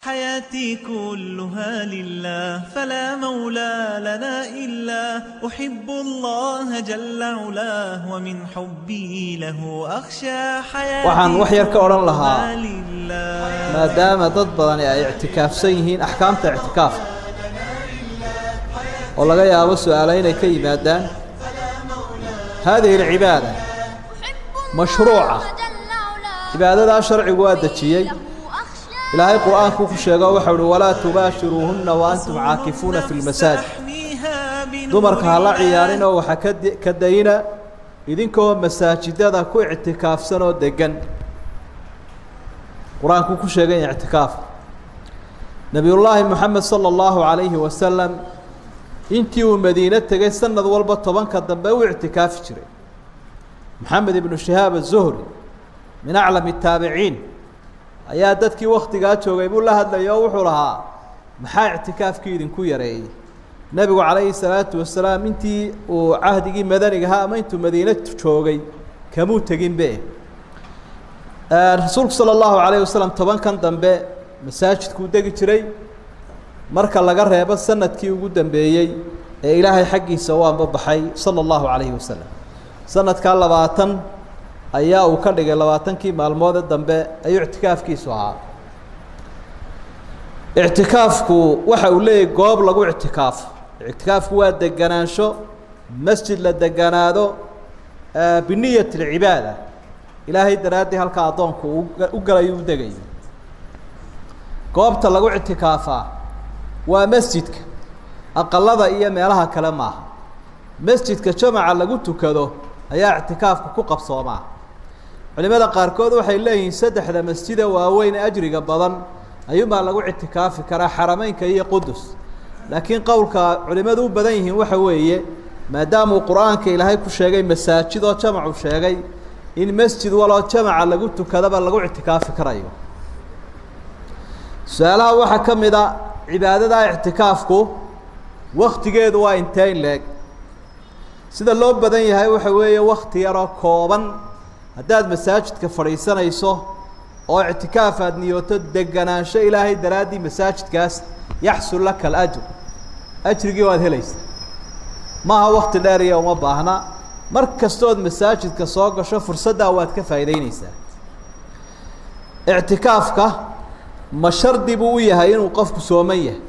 حياتي كلها لله فلا مولى لنا إلا أحب الله جل علاه ومن حبي له أخشى حياتي Waxaan wax yar ka odhan lahaa كلها لله. Maadaama dad badani ay ictikaafsan yihiin, axkaamta ictikaafka oo laga yaabo su-aalo inay ka yimaadaan. هذه العبادة مشروعة, cibaadadaa sharcigu waa dejiyey. Ilaahay qur-aanku ku sheego, waxau uhi: ولا تباشروهن وأنتم عاكفون في المساجد. Dumarka ha la ciyaarin oo waxa ka dayna idinkoo masaajidada ku ictikaafsan oo degan. Qur-aanku ku sheegay ictikaafka. Nabiyullaahi Moxamed صلى الله عليه وسلم intii uu Madiine tegay, sanad walba 10-ka dambe u ictikaafi jiray. Maxamed ibnu Shihaab aلzuhri, من أعلم التابعين, ayaa dadkii waktigaa joogay buu la hadlaya oo wuxuu lahaa: "Maxaa ictikaafkii idinku yareeyey? Nebigu calayhi salaatu wasalaam intii uu cahdigii madanigahaa ama intuu Madiine joogay kamuu teginbe." Rasuulku صلى الله عليه وسلم 10-kan dambe masaajidkuu degi jiray, marka laga reebo sanadkii ugu dambeeyey ee Ilaahay xaggiisa u ambabaxay صلى الله عليه وسلم. Sanadkaa 20 ayaa uu ka dhigay, 20-kii maalmoode dambe ayuu ictikaafkiisu ahaa. Ictikaafku waxa uu leeyahy goob lagu ictikaafo. Ictikaafku waa deganaansho masjid la deganaado بنية العبادة, Ilaahay daraaddii halkaa addoonku u galayo, u degayo. Goobta lagu ictikaafaa waa masjidka, aqalada iyo meelaha kale maaha. Masjidka jamaca lagu tukado ayaa ictikaafku ku qabsoomaa. Culimada qaarkood waxay leeyihiin saddexda masjida waaweyn ee ajriga badan ayuunbaa lagu ictikaafi karaa, Xarameynka iyo Qudus. Laakiin qowlka culimadu u badan yihiin waxa weeye, maadaamuu qur-aanka Ilaahay ku sheegay masaajid oo jamacu sheegay, in masjid waloo jamaca lagu tukadaba lagu ictikaafi karayo. Su-aalaha waxaa ka mid a: cibaadada ictikaafku waktigeedu waa intee in leeg? Sida loo badan yahay waxa weeye wakti yaroo kooban. Haddaad masaajidka fadhiisanayso oo ictikaaf aada niyooto, deganaansho Ilaahay daraaddii masaajidkaas, يحصل لك الأجر, ajrigii waad helaysaa. Maaha wakti dheer iyo uma baahna. Mar kastood masaajidka soo gasho, fursaddaa waad ka faa'iideyneysaa. Ictikaafka ma shardi buu u yahay inuu qofku sooman yahay,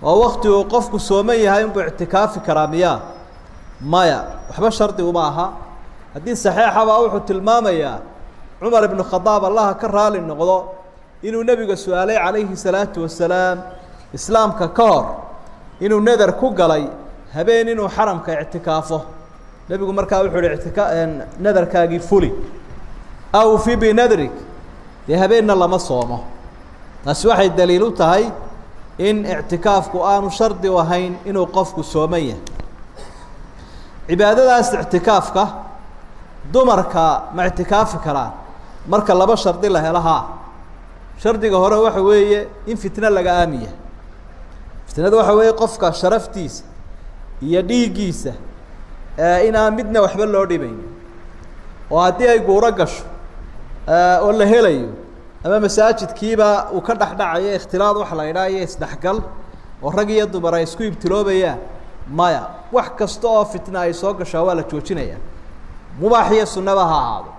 oo wakti uu qofku sooman yahay inbuu ictikaafi karaa miyaa? Maya, waxba shardi uma aha. Haddii saxiixabaa wuxuu tilmaamayaa Cumar ibnu Khadaab, Allaha ka raali noqdo, inuu nebiga su-aalay calayhi salaatu wasalaam islaamka ka hor inuu nadar ku galay habeen inuu xaramka ictikaafo. Nebigu markaa wuxuu uhi: "Ictika nadarkaagii fuli, أوف بنذرك." Dee habeenna lama soomo. Taasi waxay daliil u tahay in ictikaafku aanu shardi u ahayn inuu qofku sooman yahay. Cibaadadaas ictikaafka dumarka ma ictikaafi karaan? Marka laba shardi la helo, haa. Shardiga hore waxa weeye in fitno laga aamiya. Fitnada waxa weeye qofka sharaftiisa iyo dhiiggiisa inaan midna waxba loo dhibayn, oo haddii ay guuro gasho oo la helayo ama masaajidkiiba uu ka dhexdhacayo ikhtilaad waxa la idhaha iyo isdhexgal, oo rag iyo dumar ay isku ibtiloobayaan, maya. Wax kasta oo fitna ay soo gashaa waa la joojinaya, mubaax iyo sunnaba ha ahaado.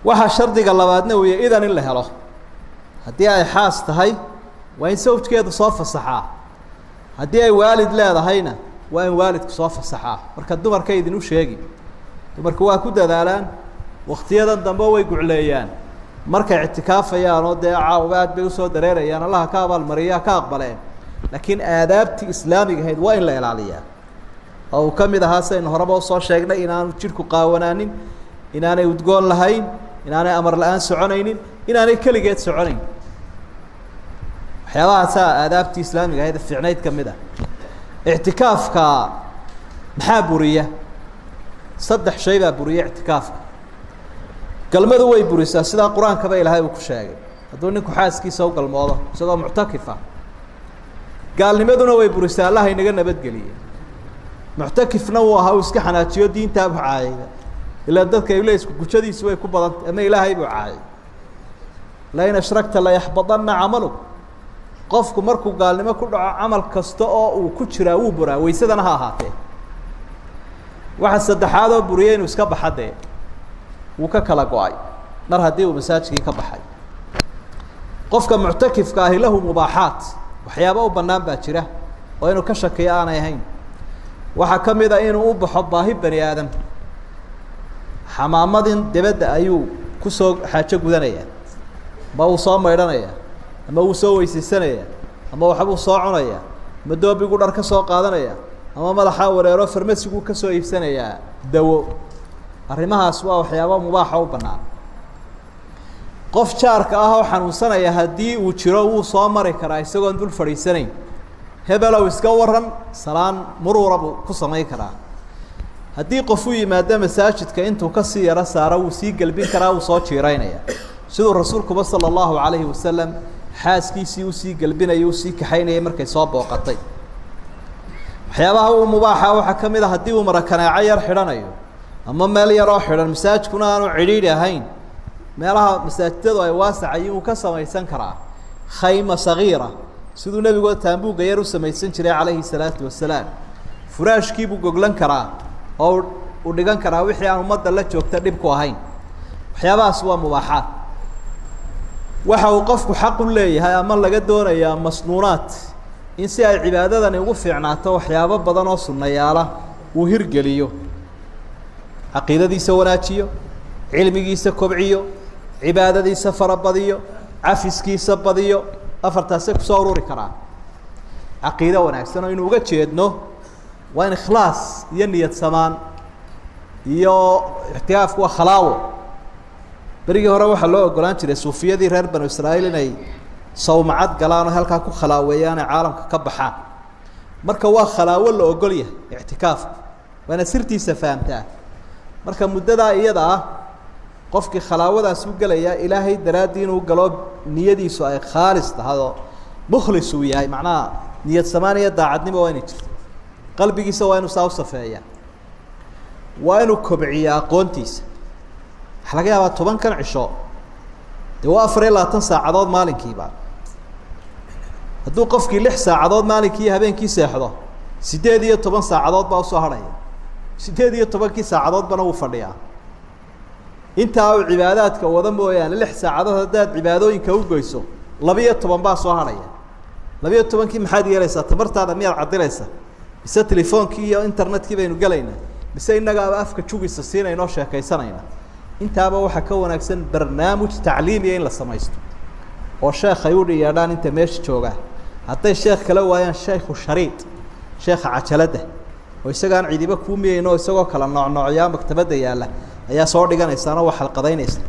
Waxaa shardiga labaadna weeye idan in la helo. Haddii ay xaas tahay, waa in sawjkeedu soo fasaxaa. Haddii ay waalid leedahayna, waa in waalidku soo fasaxaa. Marka dumarka idinu sheegi, dumarku waa ku dadaalaan waktiyadan dambe, way gucleeyaan markay ictikaafayaan, oo dee caawaba aad bay usoo dareerayaan. Allaha ka abaalmariya, ka aqbaleen. Laakiin aadaabtii islaamiga ahayd waa in la ilaaliyaa, oo uu ka mid ahaa saynu horeba usoo sheegnay inaanu jidhku qaawanaanin, inaanay udgoon lahayn, inaanay amar la-aan soconaynin, inaanay keligeed soconayn. Waxyaabahaasaa aadaabtii islaamiga ahayd fiicnayd ka mid ah. Ictikaafka maxaa buriya? Saddex shay baa buriya ictikaafka. Galmadu way burisaa, sidaa qur-aankaba Ilaahay uu ku sheegay, hadduu ninku xaaskiisa u galmoodo isagoo muctakifa. Gaalnimaduna way burisaa, Allaha inaga nabadgeliye. Muctakifna wuu ahaa, uu iska xanaajiyo, diintaabu caayayba, ilaa dadka ibleysku gujadiisu way ku badantay, ama Ilaahay buu caayay. Lain ashrakta layaxbadanna camaluk. Qofku markuu gaalnimo ku dhaco camal kasta oo uu ku jiraa wuu buraa, waysadana ha ahaatee. Waxa saddexaad oo buriyay inuu iska baxa dee, wuu ka kala go-ay mar haddii uu masaajidkii ka baxay. Qofka muctakifka ahi lahu mubaaxaat, waxyaaba u bannaan baa jira oo inuu ka shakiyo aanay ahayn. Waxaa ka mid a inuu u baxo baahi bani aadam, xamaamadin debadda ayuu kusoo xaajo gudanaya, ama uu soo maydhanaya, ama wuu soo weysaysanaya, ama waxbuu soo cunaya, ama doobiguu dhar ka soo qaadanaya, ama madaxaa wareero farmasiguu ka soo iibsanayaa dawo. Arrimahaas waa waxyaaba mubaaxa u bannaan. Qof jaarka ah oo xanuunsanaya haddii uu jiro wuu soo mari karaa isagoon dul fadhiisanayn. Hebelow iska waran, salaan muruura buu ku samayn karaa. Haddii qof u yimaado masaajidka intuu kasii yaro saaro wuu sii gelbin karaa, wuu soo jiiraynaya, siduu rasuulkuba sala allahu calayhi wasalam xaaskiisii usii gelbinayay, usii kaxaynayay markay soo booqatay. Waxyaabaha uu mubaaxa waxaa ka mid a haddii uu marakanaaco yar xidhanayo ama meel yaroo xidhan, masaajidkuna aanu cidhiidhi ahayn, meelaha masaajidadu ay waasacayiin uu ka samaysan karaa khayma sagiira, siduu nebigoo taambuugga yar u samaysan jiray calayhi salaatu wasalaam. Furaashkiibuu goglan karaa oo uu dhigan karaa wixii aan ummadda la joogta dhib ku ahayn. Waxyaabahaas waa mubaaxaad. Waxa uu qofku xaq u leeyahay ama laga doonayaa masnuunaat, in si ay cibaadadani ugu fiicnaato waxyaabo badan oo sunnayaala uu hirgeliyo, caqiidadiisa wanaajiyo, cilmigiisa kobciyo, cibaadadiisa farabadiyo, cafiskiisa badiyo. Afartaasay kusoo ururi karaa. Caqiido wanaagsan oo inuu uga jeedno waa in ikhlaas iyo niyad samaan iyo ixtigaafku waa khalaawo. Berigii hore waxaa loo ogolaan jiray suufiyadii reer banu israa'iil inay sawmacad galaan oo halkaa ku khalaaweeyaan ee caalamka ka baxaan. Marka waa khalaawo la ogol yahay ictikaafku, waana sirtiisa fahamtaa. Marka muddadaa iyada ah qofkii khalaawadaas u gelayaa ilaahay daraaddii inuu galo, niyadiisu ay khaalis tahay oo mukhlis uu yahay, macnaha niyad samaan iyo daacadnimo waa inay jirto. Qalbigiisa waa inuu saa u safeeyaa, waa inuu kobciyaa aqoontiisa. Waxaa laga yaabaa 10kan cisho dee waa 24 saacadood maalinkiiba. Hadduu qofkii 6 saacadood maalinkii iyo habeenkii seexdo, 18 saacadood baa usoo hadhaya. 18kii saacadoodbana wuu fadhiyaa. Intaa uu cibaadaadka wada mooyaane 6 saacadood haddaad cibaadooyinka u goyso, 12 baa soo hadhaya. 12kii maxaad yeelaysaa? Tamartaada miyaad cadilaysaa? Mise telefoonkii iyo internetkii baynu gelaynaa? Mise innagaaba afka jugisa siinaynoo sheekaysanayna? Intaaba waxaa ka wanaagsan barnaamij tacliimiya in la samaysto oo sheekh ay u yeedhaan inta meesha joogaa. Hadday sheekh kala waayaan, sheekhu shariid, sheekha cajaladda oo isagaan cidiba kuu miyeyno, isagoo kala noocnoocyaa maktabadda yaalla ayaa soo dhiganaysaanoo waa xalqadaynaysa.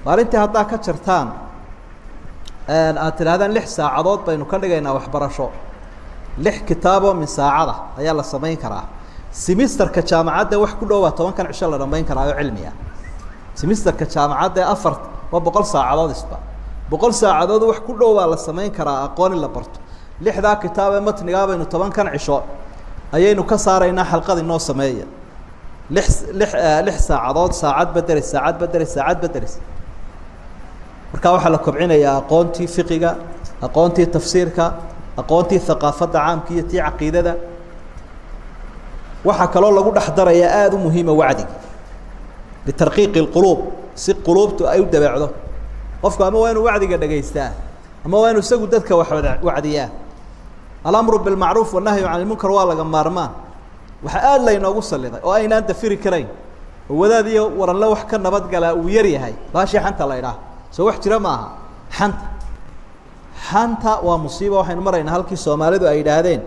Maalintii haddaa ka jartaan aad tidhahdaan 6 saacadood baynu ka dhigaynaa waxbarasho, 6 kitaaboo min saacada ayaa la samayn karaa. Simisterka jaamacadda wax ku dhowaa 10kan cisho la dhamayn karaa oo cilmi ah. Simisterka jaamacadda ee 4 waa 100 saacadood, isba 100 saacadood wax ku dhowaa la samayn karaa aqoon in la barto. 6daa kitaab ee matnigaa baynu 10kan cisho ayaynu ka saaraynaa xalqad inoo sameeya. 6 saacadood, saacad bederis, saacad bederis, saacad bederis. Markaa waxaa la kobcinayaa aqoontii fiqiga, aqoontii tafsiirka, aqoontii thaqaafadda caamka iyo tii caqiidada. Waxaa kaloo lagu dhex darayaa aada u muhiima wacdiga litarqiiqi lquluub, si quluubtu ay u dabeecdo. Qofku ama waa inuu wacdiga dhegaystaa ama waa inuu isagu dadka wax wacdiyaa. Alamru bilmacruuf wannahyu can ilmunkar waa laga maarmaan. Waxaa aada laynoogu saliday oo aynaan dafiri karayn oo wadaad iyo waranle wax ka nabadgalaa uu yar yahay, baashii xanta la idhaah. Soo wax jira ma aha xanta. Xanta waa musiiba. Waxaynu maraynaa halkii soomaalidu ay yidhaahdeen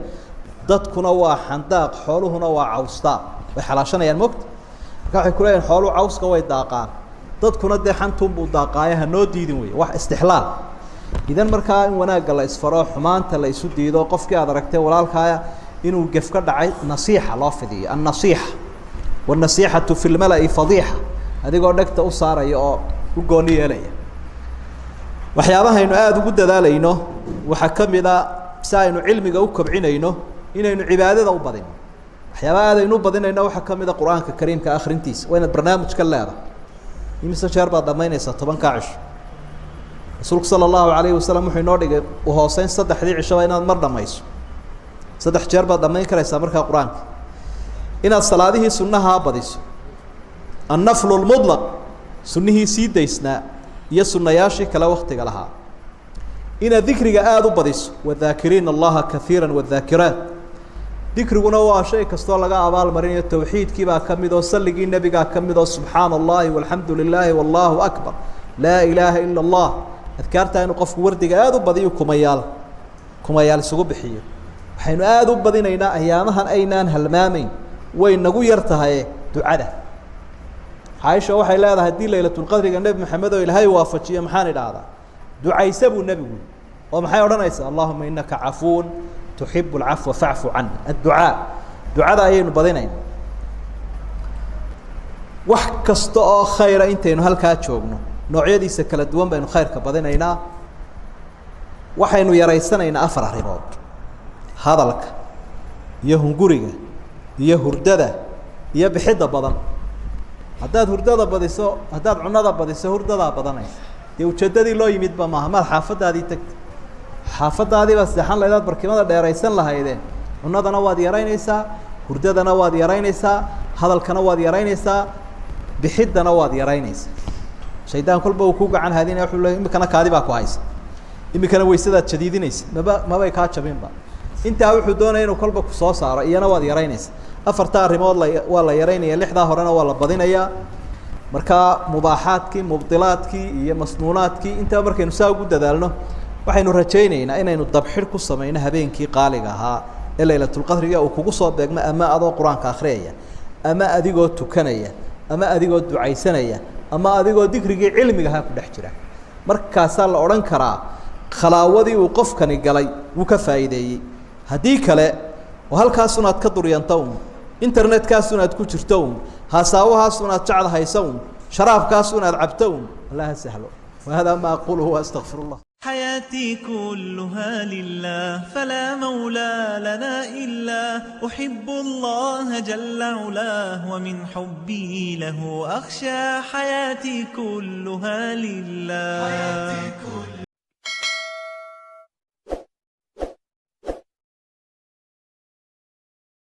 dadkuna waa xandaaq, xooluhuna waa cawsdaaq. Way xalaashanayaan mogta. Marka waxay kuleeyihin xooluhu cawska way daaqaan, dadkuna dee xantuunbuu daaqaayo, hanoo diidin wey, wax istixlaal. Idan markaa in wanaagga la isfaro, xumaanta la isu diido, qofkii aad aragtay walaalkaaya inuu gef ka dhacay nasiixa loo fidiyo. Annasiixa wannasiixatu fi lmala'i fadiixa, adigoo dhegta u saaraya oo u gooni yeelaya. Waxyaabahaynu aada ugu dadaalayno waxaa ka mid a si aynu cilmiga u kobcinayno inaynu cibaadada u badino. Waxyaabaha aad aynu u badinayno waxaa ka mid a qur-aanka kariimka akhrintiisa. Waa inaad barnaamij ka leedahay. Imise jeer baad dhamaynaysaa 10kaa cisho? Rasuulku sala allahu calayhi wasalam wuxuu inoo dhigay u hooseyn saddexdii cishaba inaad mar dhammayso. 3 jeer baad dhammayn karaysaa markaa qur-aanka. Inaad salaadihii sunnahaa badiso, annaflu lmudlaq, sunnihii sii daysnaa iyo sunnayaashii kale waktiga lahaa. Inaad dikriga aada u badiso, wadaakiriina allaha kaiira wadaakiraat. Dikriguna waa shay kastoo laga abaal marinayo, tawxiidkii baa ka mid oo salligii nebigaa ka mid oo subxaana allahi walxamdu lilaahi wallahu akbar, laa ilaaha ila allah. Adkaartaa inuu qofku wardiga aada u badiyo, kumayaal isugu bixiyo. Waxaynu aada u badinaynaa ayaamahan aynaan halmaamayn, way nagu yar tahay ducada. Caaisha waxay leedahay haddii laylatulqadriga nebi maxamed oo ilaahay waafajiyo maxaan idhaahdaa? Ducayse buu nebigu. Oo maxay odhanaysaa? Allahuma innaka cafuun tuxibu alcafwa facfu can. Adducaa, ducada ayaynu badinayna. Wax kasta oo khayra intaynu halkaa joogno noocyadiisa kala duwan baynu khayrka badinaynaa. Waxaynu yaraysanaynaa 4 arrimood: hadalka iyo hunguriga iyo hurdada iyo bixidda badan. Haddaad hurdada badiso, haddaad cunada badiso, hurdadaa badanaysa. Dee ujeeddadii loo yimidba maaha. Maad xaafadaadii tagta, xaafadaadii baad seexan lahayd, aad barkimada dheeraysan lahaydeen. Cunadana waad yaraynaysaa, hurdadana waad yaraynaysaa, hadalkana waad yaraynaysaa, bixiddana waad yaraynaysaa. Shaydaan kolba uu ku gacan haadinaya, wuxuu leeyahay imikana kaadi baa ku haysa, imikana weysadaad jadiidinaysa, mabay kaa jabinba. Intaa wuxuu doonaya inuu kolba ku soo saaro, iyana waad yaraynaysaa. 4 arrimood waa la yaraynaya, 6 horena waa la badinayaa. Markaa mubaaxaadkii, mubdilaadkii iyo masnuunaadkii intaa markaynu saa ugu dadaalno, waxaynu rajaynaynaa inaynu dabxidh ku samayno habeenkii qaaliga ahaa ee laylatulqadriga uu kugu soo beegmo, ama adoo qur-aanka akhriyaya, ama adigoo tukanaya, ama adigoo ducaysanaya, ama adigoo dikrigii cilmigahaa ku dhex jira. Markaasaa la odhan karaa khalaawadii uu qofkani galay wuu ka faa'iideeyey. Haddii kale oo halkaasunaad ka duryanta un, internetkaasunaad ku jirto un, haasaawahaasunaad jecda haysa un, sharaabkaasunaad cabto un, allaha sahlo. Wahada ma aquluhu waastaqfir allah. حياتي كلها لله، فلا مولى لنا إلا. أحب الله جل علاه، ومن حبي له أخشى. حياتي كلها لله.